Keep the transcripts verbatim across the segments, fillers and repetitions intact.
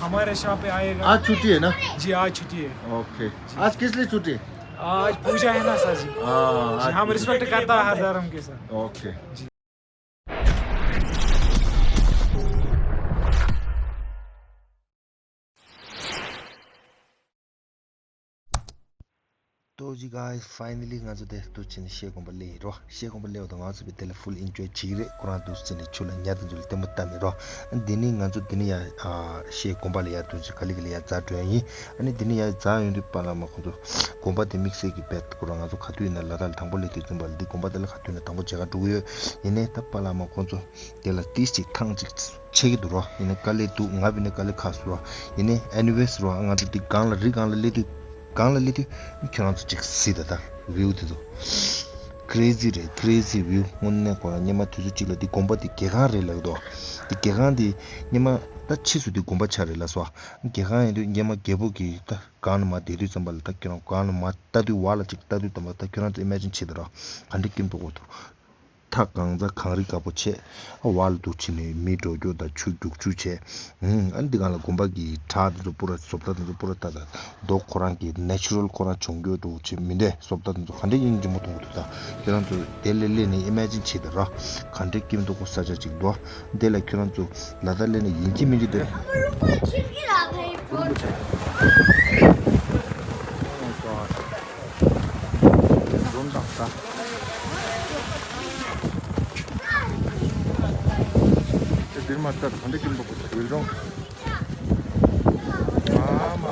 हमारे शॉप पे आएगा। आज छुट्टी है ना? जी, आज छुट्टी है। ओके। आज किस लिए छुट्टी? आज पूजा है ना सर जी। हाँ, जी, आज हम पूजा। रिस्पेक्ट करता है हर धर्म के sir. Okay. Ji. ཏོ་ཇི་གཱི་ཕའི་ནལ་ལི་ང་ཚོ་དེ་ཏུ་ཕྱིན་ནས་ཤེལ་དགོན་པ་སླེབས་ཡིན་རོ། ཤེལ་དགོན་པ་སླེབས་པ་དང་ང་ཚོ་བི་དེ་ལ་ཕུལ་ཨིན་ཇོའི་བྱེད་ཀྱི་རེད། ཁོ་རང་ཏུ་ཕྱིན་ནས་ཆུ་ལ་ཉ་དང་ཚོ་ལ་ལྟད་མོ་བལྟས་ནས་རོ། འདི་ནི་ང་ཚོ་འདི་ནི་ཡ་ཨ་ཤེལ་དགོན་པ་ལ་ཡ་ཏུ་ཕྱིན་ག་ལེ་ག་ལེ་ཡ་འཛེགས་འགྲོ་ཡ་ཡིན། ཨ་ནི་འདི་ནི་ཡ་འཛེགས་ཡོང་དུས་པ་ལགས་མ་ཁོང་ཚོ་དགོན་པ་དེ་དམིགས་བསལ་གྱི་བེད་ཁོ་རང་ང་ཚོ་ག་དུས་ཡིན་ན་ལ་དྭགས་ལ་དང་པོ་སླེབས་དུས་ཙམ་པ་ལ་འདི་དགོན་པ་དེ་ལ་ག་དུས་ཡིན་ན་དང་པོ་མཇལ་ཁ་འགྲོ་གི་ཡོད། ཡིན་ནའི་ད་པ་ལགས་མ་ཁོང་ཚོ་དེ་ལ་ཏིས་ཅིག་ཐེངས་ཅིག་ཆེ་གི་འདུག་རོ། ཡིན་ནའི་དཀའ་ལས་འདུག་ང་བི་ནི་དཀའ་ལས་ཁག་སོང་རོ། ཡིན་ནའི་ཨེ་ནི་ཝེས་རོ། ང་ཚོ་འདི་སྒང་ལ་རི་སྒང་ལ་སླེབས་དུས་སྒང་ལ་སླེབས་དུས་ཁྱོད་རང་ཚོ་ཅིག་གཟིགས་ད་ད་བིའུ་དེ་ཚོ། ཀེ་རེ་ཛི་རེད། ཀེ་རེ་ཛི་བིའུ། དངོས་གནས་ཁོ་རང་སྔོན་མ་དུས་ཚོད་གཅིག་ལ་འདི་དགོན་པ་འདི་རྒྱལ་ཁང་རེད་ལབ་ཀྱི་འདུག་འདི་རྒྱལ་ཁང་འདི་སྔོན་མ་ད་ཕྱིས་སུ་འདི་དགོན་པ་ཆགས་རེད་ལབ་སོང་། རྒྱལ་ཁང་ཡིན་དུས་སྔོན་མ་རྒྱལ་པོ་གི་ད་སྒང་ལ་མར་བསྡད་དུས་ཙམ་པ་ལ་ད་ཁྱོད་རང་སྒང་ལ་མར་ལྟ་དུས་བར་ལ་ཅིག་ལྟ་དུས་ཙམ་པ་ད་ཁྱོད་རང་ཚོ་ཨི་མེ་ཇིན་བྱེད་ད་རོ། ག་འདྲ་སྐྱིད་མདོག་གོ་འདུག་མཐའ་གང་ཚ་གངས་རི་དཀར་པོ་བྱས། ཨ་བར་ལ་འདུག་ཕྱིན་ནས་མི་འགྲོ་རྒྱུ་དང་ཆུ་རྒྱུག་ཆུ་བྱས། ཨུམ། ཨ་ནི་འདི་སྒང་ལ་དགོན་པ་གི་བྲག་དེ་ཚོ་པུ་ར་བཟོ་ལྟ་དེ་ཚོ་པུ་ར་ལྟ་དང་རྡོ་ཁོ་རང་གི་ནེ་ཅུ་རལ་ཁོ་རང་བྱུང་རྒྱུ་འདུག་བྱས་མི་འདུག་བཟོ་ལྟ་དེ་ཚོ་ག་འདྲ་ཡིན་གྱི་མོ་མཐོང་གི་འདུག་ད་ཁྱེད་རང་ཚོ་དེ་ལ་སླེབས་ནས་ཨི་མེ་ཇིན་བྱེད་ད་ར། ག་འདྲ་སྐྱིད་མདོག་གོ་ས་ཆ་ཅིག་འདུག་དེ་ལ་ཁྱོད་རང་ཚོ་ལ་དྭགས་སླེབས་ནས་ཡིན་གཅིག་མིན་གཅིག་དེ། འཛོམས་དང་ས། དེ་འདིར་མ་ལྟར་ག་འདྲ་སྐྱིད་མདོག་གོ་ཡུལ་ལྗོངས། མ་མ། ཨ་མ།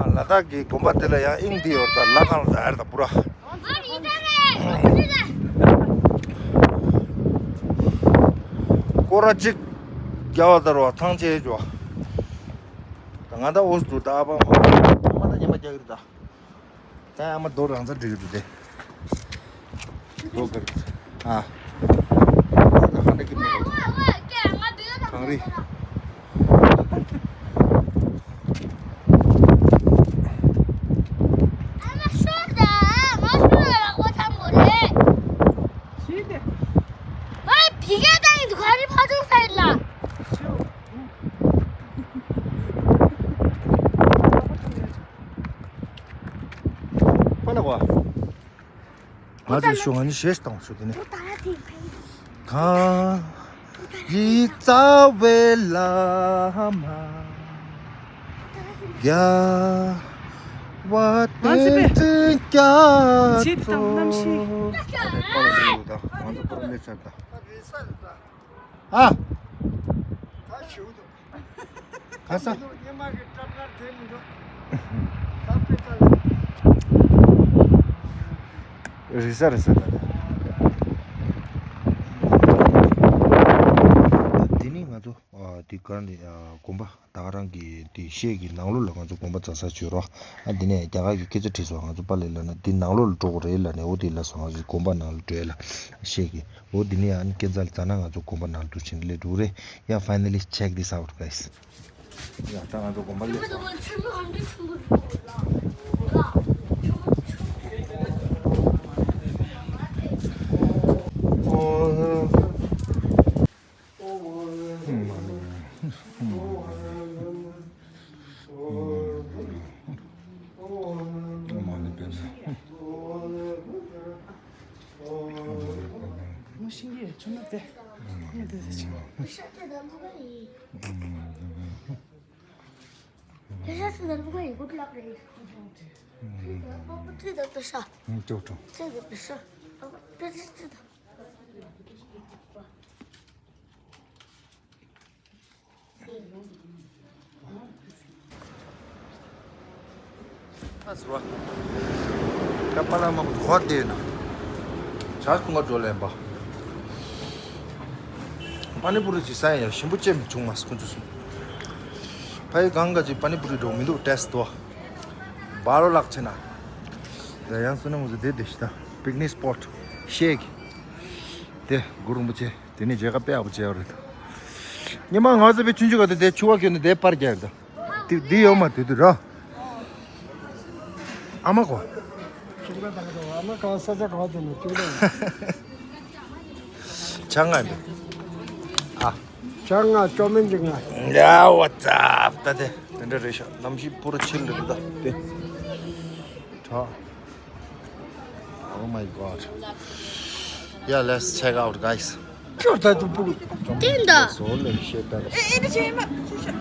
ལ་དྭགས་ཀྱི་དགོན་པ་དེ་ལ་ཡང་དབྱིངས་འདི་ཡོད་ད། ལ་གང་ལ་ཨར་ད་པུ་ར། སྐོར་ར་གཅིག་རྒྱ་བ་དར་བ་ཐང་ཆེ་ཅོ། ད་ང་ད་འོས་འདུག་ད། ཨ་ཕ་མ་ཨ་མ་ད་ཉི་མ་རྒྱག་གི་རེད་ད། ད་ཨ་མ་རྡོ་རང་ཚ་འགྲིག་གི་འདུག་སྟེ། རྡོ་ག་རེ། ཨ། ཨ་ད་ཧ་འདྲ་གི་མི་འདུག་གངས་རི། པ་ལ་བ། ང་ཚོའི་ཤོག་ང་ནི་ཞེས་བཏང་ཤོག་དེ་ནི། གང་ཡིད་རྩ་བའི་བླ་མ། རྒྱལ་བ་བསྟན་འཛིན་རྒྱ་མཚོ། ང་ཚོ་པར་མི་ཚར་ད། ཨ། ག་ས། རེད་ས་རེད་ས་ད། དེ་ནི་ང་ཚོ་དེ་ག་ནི་དགོན་པ་ད་ག་རང་གི་དེ་ཤེལ་གྱི་ནང་ལོགས་ལ་ང་ཚོ་དགོན་པ་འཛེགས་ས་བྱོས་རོགས། ཨ་འདི་ནས་རྒྱ་གར་གྱི་སྐད་ཆ་དྲིས་སོང་། ང་ཚོ་པ་ལེ་ལ་ན་འདི་ནང་ལོགས་ལ་འགྲོ་དགོས་རེད་ལ་ནས། འོ་དེ་ལ་སོང་། ང་ཚོ་དགོན་པ་ནང་ལ་འགྲོ་ཡ་ལ་ཤེལ་གྱི། འོ་འདི་ནས་ཨ་ནི་སྐས་འཛེགས་ལ་འཛེགས་ན་ང་ཚོ་དགོན་པ་ནང་ལ་འདུག་ཕྱིན་སླེབས་འགྲོ་གི་རེད། ཡ། Finally check this out, guys. ཡ། ད་ང་ཚོ་དགོན་པ་སླེབས་སོང་། ཨ་ཟེར་བ། ཀ་པ་ལ་མ་གོ་དེ་ན། ཇ་ཁུང་ག་འགྲོ་ལེན་པ། པ་ནི་པུ་རི་ཅི་ས་ཡ་ཞིམ་པོ་ཅན་བྱུང་མ་སོང་ཁོ་ཚོ་གསུམ། ཕ་ཡི་གང་ག་ཅི་པ་ནི་པུ་རི་འགྲོ་མི་འདུག་ཏེ་སི་ཏོ། བ་རོ་ལག་ཆེ་ན། ད་ཡང་སུ་ན་ངོ་ཚོ་དེ་དེ་ཤི་ད། པིག་ནིག་སི་པོ་ཊི། ཤེལ་གྱི། དེ་གུ་རུ་རིན་པོ་ཆེ། དེ་ནས་མཇལ་ཁ་དཔེ་ཡག་པོ་བྱས་ཡོད་རེད། ཉི་མ་ང་ཚོ་པའི་ཆུང་ཆུང་ག་དུས་དེ་ཆུ་བ་ཁྱོན་ནས་དེ་པར་རྒྱག་རེད། དེ་འདི་ཡོད་མ་དུས་དུས་ར། ཨ་མ་གོ། ཅིག་ལ་དང་དང་ཨ་མ་གང་ས་ས་གང་དུ་ནས་ཅིག་ལ། ཆང་ང་འདི། ཨ། ཆང་ང་ཅོ་མིན་ཅིག་ང་། Yeah, what's up? ད་དེ་དེ་འདྲ་རེད་ཤག་གནམ་གཤིས་པུ་ར་ཆིལ་རེད་ད་དེ། ཁྲ། Oh my god. Yeah, let's check out, guys. ཅོ་ད་དུ་པུ། ཏིན་ད། སོ་ལེ་ཤེ་ད་ལེ། ཨེ་ཨེ་ཅེ་མ་ཅེ་ཤ།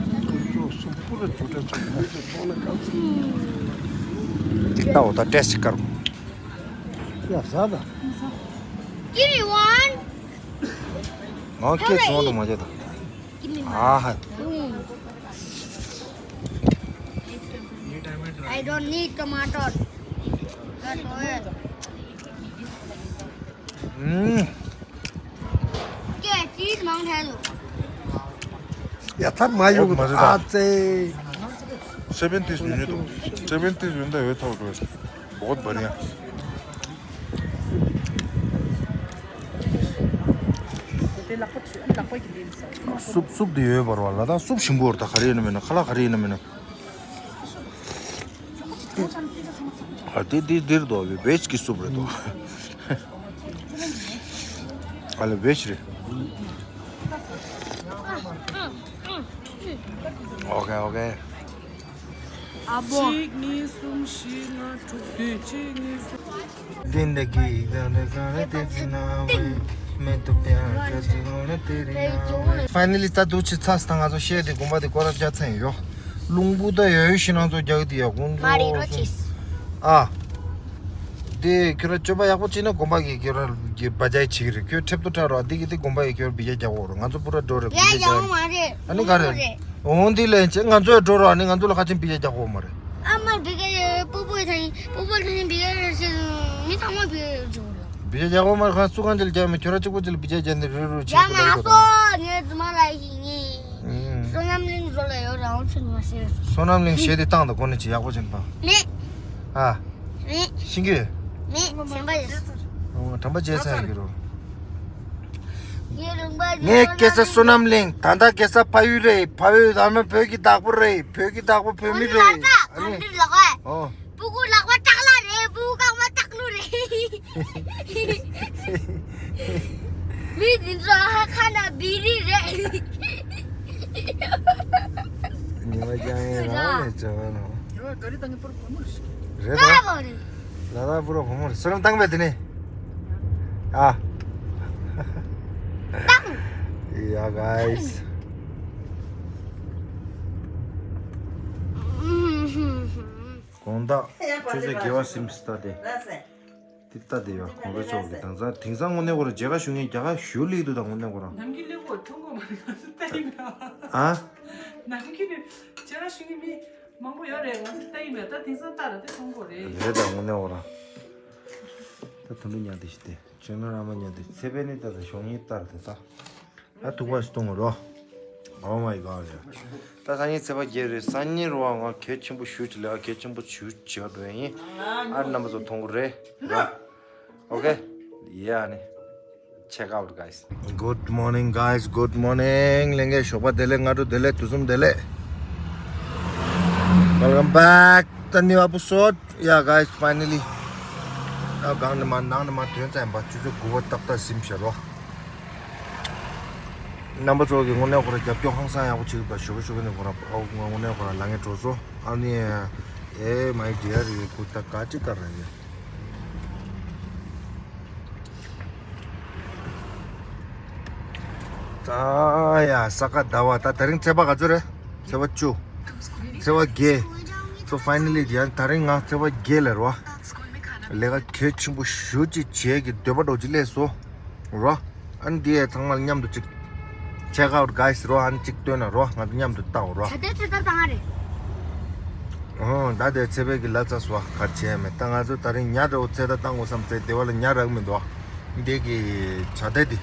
ཅོ་སུ་པུ་ར་ཅོ་ད་ཅོ་མེ་ཅོ་ཐོ་ན་ཀ་སུ། ཏིག་ཏའོ་ད་ཏེས་ཀར། ཡ་ཟ་ད། Give me one. ང་ཁྱེད་ཚོང་དུ་མ་བྱེད་ད། Give me one. ཨ་ཧ། Mm. I don't need tomatoes. That's all. ཀྱེ་ཅིས་མང་ཐལ་ལོ། ཡ་ཐབས་མ་ཡོང་གི་ཨོ་མ་ཟེར་ཨ་ད། ཙེ། སེ་བེན་ཏིས་ཡོད་ཉིད་དུ། སེ་བེན་ཏིས་ཡོད་འདྲ་ཡོད་ཐོག་འགྲོ། བོད་བར་ཡ། སུབ་སུབ་དེ་ཡོད་པར་བ་ལ་ད་སུབ་ཞིམ་པོ་ར་ད་ག་རེ་ཡིན་ན་མིན་ན་ཁ་ལག་ག་རེ་ཡིན་ན་མིན་ན། ཨ་དེ་དེ་དེར་དོ་བེ་བེཇ་གི་སུབ་རེད་དོ། ཨ་ལེ་བེཇ་རེད། ཨོ་ཁེ་ཨོ་ཁེ། ཨ་བོ། གཅིག་གཉིས་གསུམ་བཞི་ལྔ་དྲུག་བདུན་གཅིག་གཉིས་གསུམ། ཏིན་ཏ་གི་ཏ་ཏ་ཏ་ཏེ་ཏི་ན་ཝེ། མེ་ཏོ་པེ་ཨ་ཏ་ཏི་ཧོ་ན་ཏེ་རི་ན་ཝེ། ཕའི་ནལ་ལི་ད་འདུག་ཅི་ཚ་སི་ད་ང་ཚོ་ཤེས་ཏེ་དགོན་པ་དེ་སྐོར་ར་བརྒྱ་ཚན་ཡོད། རླུང་བུ་ད་ཡོད་ཤི་ན་ཚོ་རྒྱག་དེ་ཡག་གུང་མ་རི་རོ་ཚོ་ཆིས། ཨ། དེ་ཁྱོད་ར་སྤྱོད་པ་ཡག་པོ་བྱེད་ན་དགོན་པ་གི་ཁྱོད་ར་གི་བ་ཇའི་བྱེད་ཀྱི་རེད། ཁྱོད་ཁྲེབ་ཏུ་ཁྲ་རོ་ཨ་དེ་གི་དེ་དགོན་པ་གི་ཁྱོད་བི་ཇ་རྒྱག་འོ་རོ། ང་ཚོ་པུ་ར་འགྲོ་རེད་བི་ཇ་རྒྱག་འོ་མ་རེད། ཨ་ནི་ག་རེད། འོང་དེ་ལན་ཆེ་ང་ཚོ་ཡ་འགྲོ་རོ་ཨ་ནི་ང་ཚོ་ལ་ཁ་ཆེམ་བི་ཇ་རྒྱག་འོ་མ་རེད། ཨ་མ་བི་ཇ་ཡོད་པུ་པུ་ཐང་པུ་པུ་ཐང་བི་ཇ་ཡོད་ཤི་མི་ཚང་མ་བི་ཇ་རྒྱག་འོ་རོ། བི་ཇ་རྒྱག་འོ་མ་རེད། ཁ་སུ་གང་ཅི་ལ་རྒྱག་མི་ཁྱོད་ར་གཅིག་པུ་ཅི་ལ་བི་ཇ་རྒྱག་འདི་རུ་རུ་ཆེ་རྒྱག་མ་སོ་ངའི་རྫུན་མ་ལ་ཡིན་ངེས། བསོད་ནམས་གླིང་བཟོ་ལ་ཡོད་རང་ཚུལ་མ་ཤེས། བསོད་ནམས་གླིང་ཞེས་དེ་བཏང་དང་གོ་ནས་ཅི་ཡག་པོ་ཅན་པ། མེད། ཨ། མེད། ཤིང་གི། མེད་ཚན་པ་ཡོད། ཨོ་དྲན་པ་བརྗེད་ཚར་གི་རོ། ངའི་རུམ་པ་ངའི་སྐྱེ་ས་བསོད་ནམས་གླིང་ད་ལྟ་སྐྱེ་ས་ཕ་ཡུལ་རེད། ཕ་ཡུལ་ད་ནི་བོད་ཀྱི་བདག་པོ་རེད། བོད་ཀྱི་བདག་པོ་བོད་མི་རེད། ཨ་ནི། ཨོ། སྤུ་གུ་ལག་པ་སྟག་ལ་རེད། སྤུ་གུ་རྐང་པ་སྟག་ལུ་རེད། མི་འདི་ཚོ་ཧ་ཁ་ན་བི་རི་རེད། ཉི་མ་རྐྱང་ཡིན་རང་ནས་བྱ་བ་ནོ། ཉི་མ་ག་རི་བཏང་གི་པར་བུ་མོ་རེད། རེད་ད། ལ་ད་པུ་ར་བུ་མོ་རེད། སོ་རམ་བཏང་བས་དེ་ནས། ཨ། བཏང་། Yeah, guys. དགོང་དག་ཆུ་ཚོད་བརྒྱད་པ་ཟིན་སྟ་དེ། དེ་ལྟ་དེ་ཡོད་ཁོང་ཚོ་ཕྱོགས་ཀྱི་དེང་སང་དེང་སང་དངོས་གནས་ཁོ་ར་མཇལ་ཁ་ཞུ་མཁན་རྒྱ་གར་ཞུ་ལིག་འདུག་ད་དངོས་གནས་ཁོ་རང་། ནམ་རྒྱུན་ལེགས་པོ་མཐོང་གོ་མ་རེད། ང་ཚོ་ལྟ་ཡིན་པ། ཨ། ནམ་རྒྱུན་ནས་མཇལ་ཁ་ཞུ་མཁན་མི་མང་པོ་ཡོད་རེད། ང་ཚོ་ལྟ་ཡིན་པ། ད་དེང་སང་ལྟ་ར་དེ་མཐོང་གོ་རེད། རེད་ད་དངོས་གནས་ཁོ་རང་། ད་དུང་དུ་ཉག་དེ་ཞིག་དེ་ཆོས་ནོར་ཨ་མ་ཉག་དེ་ཚེ་འཕེལ་ནི་ད་ད་ཞོགས་ཉིན་ལྟར་དེ་ད། ད་ཐུག་པ་ཞིག་གཏོང་རོགས། Oh my god. ད་སང་ཉིན་ཚེས་པ་བརྒྱད་རེད། སང་ཉིན་རུ་བ་ང་གལ་ཆེན་པོ་ཞུ་ཅི་ལས་གལ་ཆེན་པོ་ཞུ་བྱེད་འགྲོ་ཡིན། ཨ་རྣམ་པ་ཚོ་མཐོང་གི་རེད་ར། Okay. Yeah, ནི། Check out, guys. Good morning, guys. Good morning. ལྷན་རྒྱས་ཞོགས་པ་བདེ་ལེགས། སྔ་དྲོ་བདེ་ལེགས། དུས་གསུམ་བདེ་ལེགས། Welcome back. The new episode. Yeah, guys, finally. ད་གང་ནས་མ་ནང་ནས་མ་ཐོན་ཙམ་པ་ཆུ་ཚོད་དགུ་པ་ཏག་ཏག་ཟིན་བཞག་རོ། རྣམ་པ་ཚོ་གི་དངོས་གནས་ཁོ་ར་རྒྱབ་སྐྱོར་ཧང་སང་ཡག་པོ་བྱེད་པ་ཞུ་གི་ཞུ་གི་ནས་ཁོ་ར་ཨོ་དངོས་གནས་ཁོ་ར་ལ་ངས་འགྲོ་སོ། ཨ་ནི་ཨེ་མའི་ཌི་ཡར་རི་ཀུར་ཏ་ག་ཅི་ཀ་ར་ཡ། ད་ཡ་ས་ག་ཟླ་བ་ད་དེ་རིང་ཚེས་པ་ག་ཚོད་རེད། ཚེས་པ་བཅུ། ཚེས་པ་བརྒྱད། So finally ཡང་དེ་རིང་ང་ཚེས་པ་བརྒྱད་ལ་རོ། ལས་ཀ་གལ་ཆེན་པོ་ཞུ་ཅིག་བྱེད་ཀྱི་འདོད་པ་འདྲ་ཅིག་སླེབས་སོ། རོ། ཨ་ནི་དེ་ཚང་མ་མཉམ་དུ་ཅིག Check out, guys. རོ་ཨ་ནི་ཅིག་སྟོན་ན་རོ་ང་ཚོ་མཉམ་དུ་ལྟ་འོ་རོ། ད་ལྟའི་ཚེ་ཐར་བཏང་ང་རེད། ཨོ་ད་ལྟའི་ཚེ་བེད་ཀྱི་ལ་ཙ་སོ་གར་བྱས་མེད། ད་ང་ཚོ་དེ་རིང་ཉ་འདྲ་བོ་ཚེ་ཐར་བཏང་དགོས་བསམ་ཚེ་དེ་བ་ལ་ཉ་རག་མི་འདུག་འདི་གི་བྱ་དེ་འདི་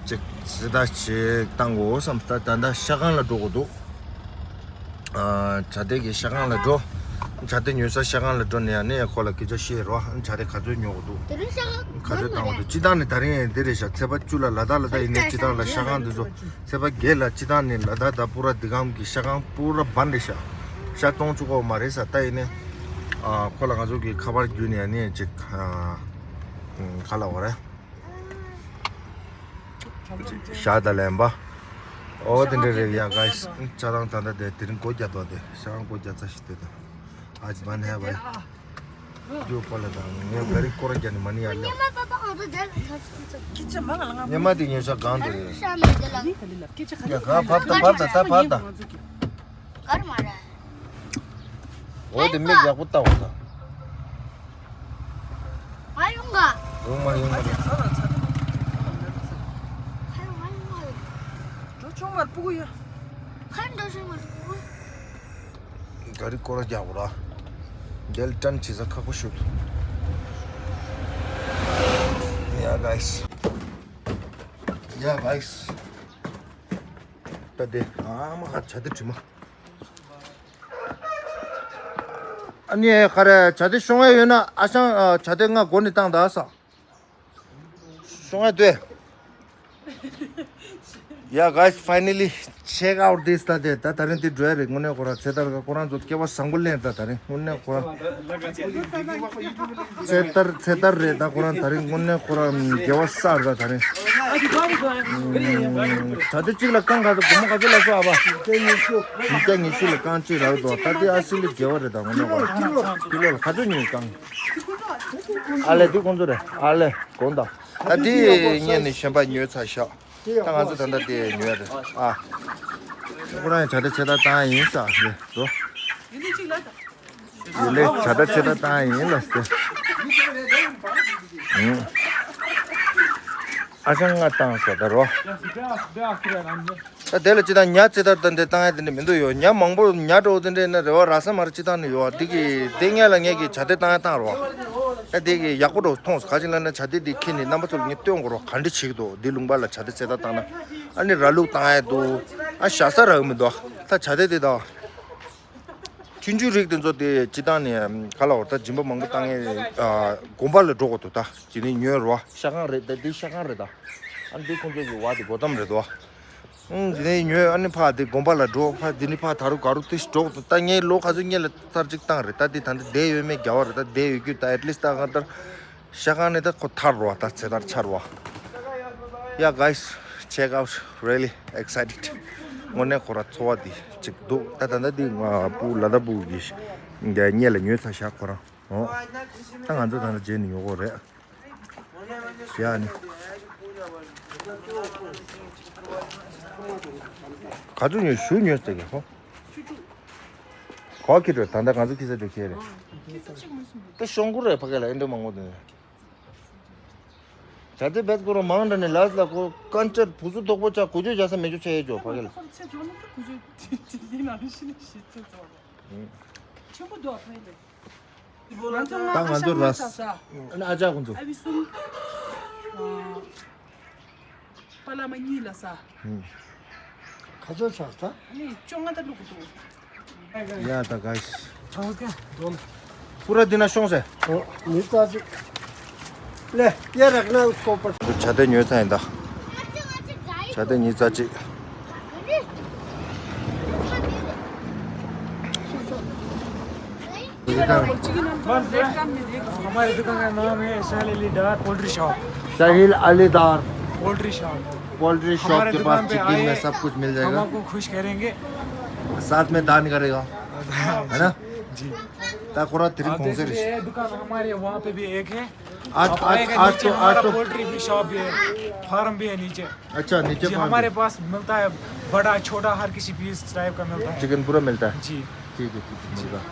ཅིག་ཚེ་ཐར་ཅིག་བཏང་དགོས་བསམ། ད་ད་ད་ཤ་ཁང་ལ་འགྲོ་དགོས་འདུག་ཨ། བྱ་དེ་གི་ཤ་ཁང་ལ་འགྲོ། བྱ་དེ་ཉོ་ས་ཤ་ཁང་ལ་འགྲོ་ནས་ཡང་ནས་ཁོ་ལ་སྐད་ཆ་བཤད་རོ། བྱ་དེ་ག་ཚོད་ཉོ་དགོས་འདུག་དེ་རིང་ཤ་ཁང་ག་ཚོད་བཏང་དགོས་འདུག་སྤྱི་བཏང་ནས་དེ་རིང་འདི་རེད་ཤག་ཚེས་པ་བཅུ་ལ་ལ་དྭགས་ལ་ད་ཡིན་ནས་སྤྱི་བཏང་ལ་ཤ་ཁང་འདི་ཚོ་ཚེས་པ་བརྒྱད་ལ་སྤྱི་བཏང་ནས་ལ་དྭགས་ད་པུ་ར་འདི་གམ་གི་ཤ་ཁང་པུ་ར་བན་རེད་ཤག་ཤ་བཙོང་བཅུག་གོ་མ་རེད་ས་ད་ཡིན་ནས། ཨ་ཁོ་ལ་ང་ཚོ་གི་ཁ་པར་བརྒྱུད་ནས་ནི་ཅིག་ཨ་ག་ལ་བ་རེད། ཞག་དང་ལན་པ། ཨོ་དེ་འདྲ་རེད་ཡ་ག་ཤ་ཏང་ད་ལྟ་དེ་དེ་རིང་སྒོ་རྒྱག་དོ་དེ་ཤ་ཏང་སྒོ་རྒྱག་ཚར་ཞིག་དེ་དང་ཨ་ཅི་མ་ནས་བ་ཡ། རྒྱུ་པ་ལ་དང་ངས་ག་རི་སྐོར་རྒྱག་ནི་མ་ནི་ཡ་ལེ། ཉི་མ་དེ་ཉོ་ས་གང་དུ་རེད། ཡ་ག་བབ་ད་བབ་ད་ད་བབ་ད། གར་མ་ར། འོ་དེ་མིག་ཡག་པོ་བལྟ་བ་དང་། ཨ་ཡོང་ག་ཡོང་མ་ཡོང་མ་རེད། ཨ་ཡོང་ཨ་ཡོང་ག་འགྲོ་ཆུང་མར་སྤུ་གུ་ཡོད། གར་འགྲོ་ཆུང་མར་སྤུ་གུ། ག་རི་སྐོར་རྒྱག་གོ་ར། འདེལ་ཏྲན་བྱེད་ས་ཁག་པོ་ཤོད། ཡ་ག་ཤ། ཡ་ག་ཤ། ད་དེ་ཨ་མ་ཧ་བྱ་དེ་དྲི་མ། ཨ་ནི་ཁ་རེ་བྱ་དེ་ཤོང་ཡ་ཡོད་ན་ཨ་ཞང་བྱ་དེ་ང་སྒོ་ནས་བཏང་ད་ས། ཤོང་ཡ་ལྟོས། Yeah guys, finally check out this. ད་དེ་ད་ད་རིང་དེ་འགྲོ་ཡ་རེད། དངོས་གནས་ཁོ་རང་ཚེ་ཐར་ཁོ་རང་ཚོ་སྐལ་བ་བཟང་པོ་ལེན། ད་ད་རིང་དངོས་གནས་ཁོ་རང་ཚེ་ཐར་ཚེ་ཐར་རེད། ད་ཁོ་རང་ད་རིང་དངོས་གནས་ཁོ་རང་དགེ་བ་བསགས་རེད། ད་ད་རིང་ད་དེ་གཅིག་ལ་རྐང་ག་ཚོད་སྒོར་མོ་ག་ཚོད་ལ་སོགས་ཨ་བ། ཉིས་བརྒྱ་ཉི་ཤུ་ལ་རྐང་གཅིག་རག་འདུག་ད་དེ་ཨ་སི་ལི་དགེ་བ་རེད། ད་དངོས་གནས་ཁོ་རང་ཀི་ལོ་ལ་ག་ཚོད་ཉོས་རྐང་། ཨ་ལེ་དེ་ཁོང་ཚོ་རེད། ཨ་ལེ་དགོངས་དག་ད་དེ་ངས་ནི་གཞན་པ་ཉོས་ཚར་ཤག་ད་ང་ཚོ་ད་ལྟ་དེ་ཉོས་རེད་ཨ། ཁོ་རང་ཡང་བྱ་དེ་ཆེ་ད་བཏང་ཡིན་ས་རེད་འགྲོ། ཡིན་ལེ་བྱ་ད་ཆེ་ད་བཏང་ཡིན་ལ་སྟེ། ཨ་ཅང་ང་བཏང་ས་ད་རོ། ད་དེ་ལ་ཅི་ད་ཉ་ཚེ་ཐར་ད་འདྲེ་བཏང་ཡ་དེ་འདྲེ་མི་འདུག་ཡོ། ཉ་མང་པོ་ཉ་འགྲོ་དེ་འདྲེ་ན་རེ་བ་ར་ས་མ་ར་ཅི་བཏང་ནི་ཡོ། དེ་གི་དེ་ངས་ལ་ངས་ཀྱི་བྱ་དེ་བཏང་ཡ་བཏང་རོ། ད་དེ་གི་ཡག་པོ་འགྲོ་མཐོང་སོ། ག་ཅི་ལ་ན་བྱ་དེ་དེ་ཁྱེད་ནི་རྣམ་པ་ཚོ་ལ་ངས་སྟོན་དགོས་རོ། ག་འདྲེ་བྱེད་ཀྱི་འདུག་དེ་ལུང་པ་ལ་བྱ་དེ་ཚེ་ཐར་བཏང་ན་ཨ་ནི་ར་ལུག་བཏང་ཡ་འདུག་ཨ་ཞ་ས་རག་མི་འདུག་ད་བྱ་དེ་དེ་དང་། ཆུང་ཆུང་རིགས་དེ་ཚོ་དེ་སྤྱི་བཏང་ནས་ག་ལ་བར་ད་སྦྱིན་པ་མང་པོ་བཏང་ངེས་དགོན་པ་ལ་འགྲོ་དགོས་འདུག་ད་ཇི་ནས་ཉོས་རོ། ཤ་ཁང་རེད། ད་འདི་ཤ་ཁང་རེད། ད་ཨ་འདི་ཁོང་ཚོ་གི་བ་དེ་སྒོ་ཐམ་རེད་དོ། ཨང་འདི་ནས་ཉོས་ཨ་ནི་ཕ་དེ་དགོན་པ་ལ་འགྲོ། ཕ་འདི་ནི་ཕ་ད་རུ་ག་རུ་དེ་འགྲོ་དགོས་འདུག་ད་ངས་ལོ་ག་ཚོད་ངས་ལ་ཚར་གཅིག་བཏང་རེད། ད་འདི་ད་འདི་བསྡད་ཡོད་མེད་རྒྱ་བ་རེད། ད་བསྡད་ཡོད་རྒྱུ་ད་at least་ད་གང་ལྟར། ཤ་ཁང་ནས་ད་ཁོ་ཐར་རོ་ད་ཚེ་ཐར་ཆར་བ། Yeah guys, check out, really excited. དངོས་གནས་ཁོ་ར་ཚོ་བ་འདི་གཅིག་འདུག་ད་ད་ད་འདི་ང་སྤུ་ལ་ད་སྤུ་གི་འདི་སྙེ་ལ་ཉོས་ཚ་ཤག་ཁོ་རང་ཨོ། ད་ང་ཚོ་ད་ད་རྗེས་ནས་ཉོ་གོ་རེད། ཡ་ནི་ག་ཚོད་ཉོས་ཞུ་ཉོས་ཟེར་གི་ཧོ། གོ་ཁྱི་འགྲོ་ད་ལྟ་ང་ཚོ་ཁྱི་ས་འགྲོ་ཁྱེད་རེད། ད་ཤོང་ཀུ་རེད་ཕ་གི་ལ་ཨེ་འདྲ་མང་པོ་འདུག་ད་དེ་བེད་ཀོ་རོ་མང་འདྲ་ནས་ལས་ལ་ཀོ་ཀན་ཅར་བུ་སུ་དོག་པོ་ཆ་གོ་ཅོ་བྱ་ས་མེ་ཅོ་ཆ་ཡེ་ཅོ་ཕ་གི་ལ། ཆེན་པོ་འདུག་ཕ་གི་ལ། ང་ཚོ་ང་ད་ང་ཚོ་ཨ་ཞང་ལ་ཆ་ས། ཨ་ནི་ཨ་ཅག་ཁོང་ཚོ། ཨ་བི་སུམ། པ་ལ་མ་གཉིས་ལ་ས། ཁ་ཚོད་ཆགས་ས། ཨ་ནི་བཅོ་ལྔ་ད་ལུག་འདུག་ཡ་ད་ག་ཤ། པུ་ར་འདི་ན་ཤོང་ཟེར། ཨོ་མི་ཙག་ཅིག་ལེ་ཡ་རག་ན་སྐོ་པར། བྱ་དེ་ཉོས་ཚ་ཡིན་ད། བྱ་དེ་ཉིས་རྩ་གཅིག हमारे दुकान का नाम है साहिल अली डार poultry shop. साहिल अली डार poultry shop. Poultry shop हमारे के दुकान पास पे चिकन आइए, में सब कुछ मिल हम जाएगा। आपको खुश करेंगे। साथ में दान करेगा, हाँ, है ना? जी। ताकोरा तेरी आप कौन देख से सकते हैं, दुकान हमारे वहाँ पे भी एक है। आज, आप आज, आएगा आज नीचे, तो, आज हमारा तो पोल्ट्री भी शॉप भी है, फार्म भी है नीचे। अच्छा, नीचे जी, फार्म हमारे भी। पास मिलता है बड़ा छोटा हर किसी पीस टाइप का मिलता है। चिकन पूरा मिलता है? जी। ठीक है, ठीक है, जी। मिलता है।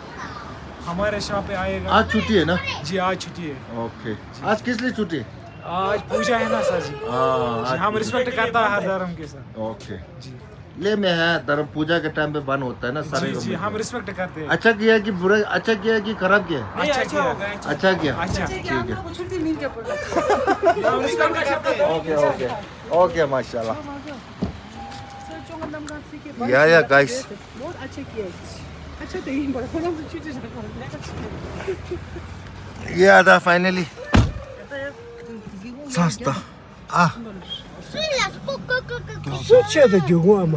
हमारे शॉप पे आएगा। आज छुट्टी है ना? जी, आज छुट्टी है। ओके। जी। आज किस लिए छुट्टी है? आज पूजा है ना सर जी। हाँ, जी, आज हम पूजा। रिस्पेक्ट करता है हर धर्म के सर। ओके। जी। ले में है, धर्म पूजा के टाइम पे बंद होता है ना सारे जी, जी, लोग। हम रिस्पेक्ट करते हैं। अच्छा किया कि बुरा, अच्छा किया कि खराब किया? नहीं, अच्छा अच्छा किया। होगा, अच्छा। अच्छा किया? अच्छा। ठीक है। हम लोग को छुट्टी मिल गया पूरा। हम रिस्पेक्ट करते हैं। Okay, okay. ओके, माशाल्लाह। सर, चोंगा नमगा सीखे। या, या, गाइस। बहुत अच्छा किया है। अच्छा, तो यही बड़ा, थोड़ा सा छुट्टी जाना पड़ा। ये आता finally। सस्ता। ཨ། སུ་ཆེ་དུ་རྒྱུ་གོ་ཨ་མ།